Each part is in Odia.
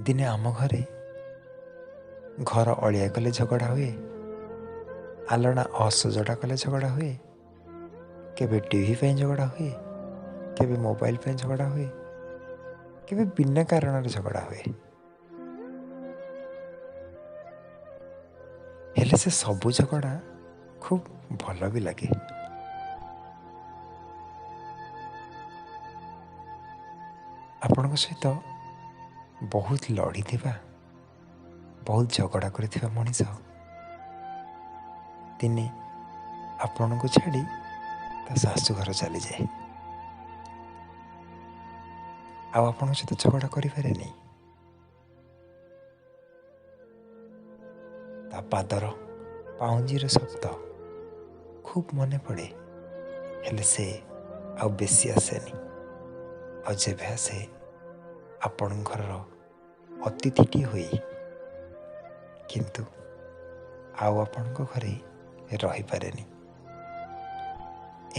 ଦିନେ ଆମ ଘରେ ଘର ଅଳିଆ କଲେ ଝଗଡ଼ା ହୁଏ, ଆଲଣା ଅସଜଡ଼ା କଲେ ଝଗଡ଼ା ହୁଏ, କେବେ ଟିଭି ପାଇଁ ଝଗଡ଼ା ହୁଏ, କେବେ ମୋବାଇଲ ପାଇଁ ଝଗଡ଼ା ହୁଏ, କେବେ ବିନା କାରଣରେ ଝଗଡ଼ା ହୁଏ। ହେଲେ ସେ ସବୁ ଝଗଡ଼ା ଖୁବ୍ ଭଲ ବି ଲାଗେ। ଆପଣଙ୍କ ସହିତ ବହୁତ ଲଢ଼ିଥିବା, ବହୁତ ଝଗଡ଼ା କରିଥିବା ମଣିଷ ଦିନେ ଆପଣଙ୍କୁ ଛାଡ଼ି ତା ଶାଶୁଘର ଚାଲିଯାଏ, ଆଉ ଆପଣଙ୍କ ସହିତ ଝଗଡ଼ା କରିପାରେନି। ତା ପାଦର ପାଉଁଜିର ଶବ୍ଦ ଖୁବ୍ ମନେ ପଡ଼େ, ହେଲେ ସେ ଆଉ ବେଶୀ ଆସେନି। ଆଉ ଯେବେ ଆସେ ଆପଣଙ୍କ ଘରର ଅତିଥିଟିଏ ହୋଇ, କିନ୍ତୁ ଆଉ ଆପଣଙ୍କ ଘରେ ରହିପାରେନି।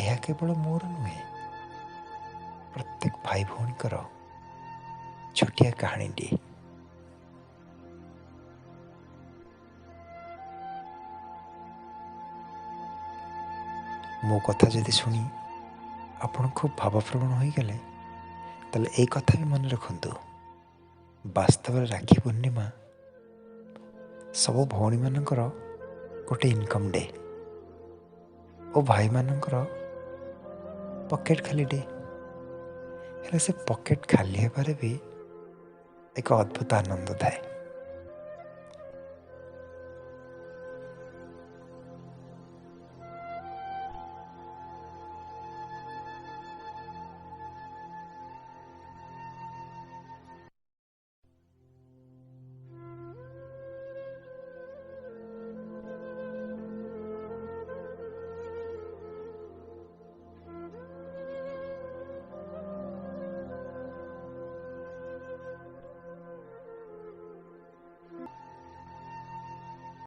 ଏହା କେବଳ ମୋର ନୁହେଁ, ପ୍ରତ୍ୟେକ ଭାଇ ଭଉଣୀଙ୍କର ଛୋଟିଆ କାହାଣୀଟିଏ। ମୋ କଥା ଯଦି ଶୁଣି ଆପଣ ଖୁବ୍ ଭାବପ୍ରବଣ ହୋଇଗଲେ, ତାହେଲେ ଏଇ କଥା ବି ମନେ ରଖନ୍ତୁ, ବାସ୍ତବରେ ରାକ୍ଷୀ ପୂର୍ଣ୍ଣିମା ସବୁ ଭଉଣୀମାନଙ୍କର ଗୋଟେ ଇନକମ୍ ଡେ ଓ ଭାଇମାନଙ୍କର ପକେଟ୍ ଖାଲି ଡେ। ହେଲେ ସେ ପକେଟ୍ ଖାଲି ହେବାରେ ବି ଏକ ଅଦ୍ଭୁତ ଆନନ୍ଦ ଥାଏ।